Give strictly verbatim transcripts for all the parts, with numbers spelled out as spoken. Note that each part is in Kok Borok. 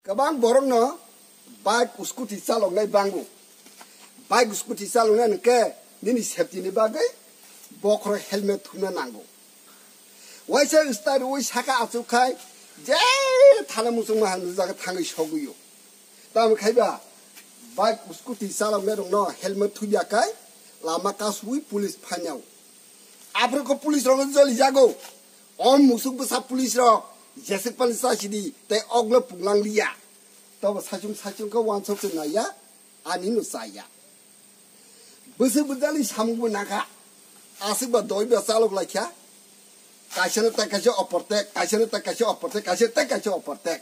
Kwbang borokno bike scooty chaloknai bango. Bike scooty chaloknai hwnkhe nini safety ni bagwi bokhorok helmet thumna nango. Waisa start wi saka achuk khai je thana muchungma hamjak jaga thangwi sogwio. Tamo khaiba bike scooty chaloknai rokno helmet thubya kai lama kasui police phainao. Aphuru kho police rokno joli jago. Om musuk bwsa police rok jesik pani chasidi tei ogno punglang liya. Tobo saichung saichung khe wansok se naiya, ani no chaya. Bwswk bwjali samung bo nakha. Aswk ba doi ba chalok laikha. Kaisa no tai kaisa oportek, kaisa no tai kaisa oportek, kaisa tai kaisa oportek.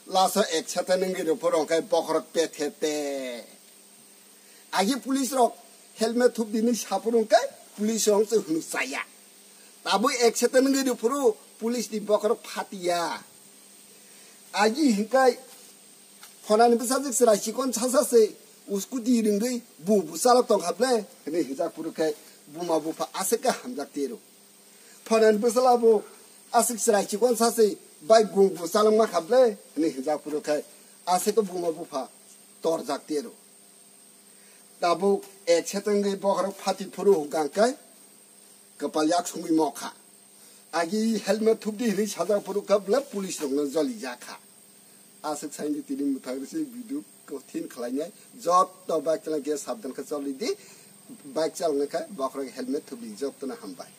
Laso ek sete nungwi rw phoro hwnkhe bokhorok pethete. Agi police rok helmet thup dinwi saphuru hwnkhe police rok se hwnwi chaya. Tabuk ek sete nungwi rw phuru police ni bokhorok phatiya. Agi hwnkhe phonani bwsajwk chwrai chikon sasa se scooty rwngwi bu bu chalok tongkha ble hwnwi hwnjak phuru khe buma bupha aswk khe hamjak tiro. Phonani bwsala bo aswk chwrai chikon sasa se bai gung bu chalok ma kha ble hwnwi hwnjak phuru khe aswk khe buma bupha torjak tiro. Tabuk ek setengwi bokhorok phati phuru hwnkha hwnkhe kwpal yak songwi mokha. Agi helmet thupdi hinwi sajak phuru khe bwle police rokno joli jakha. Aswk saini tini mwthang risi video kothin khlainai jotto bike chalai khe sabdan khe choli di. Bike chaloknai khe bokhorok helmet thupdi jottono hambai.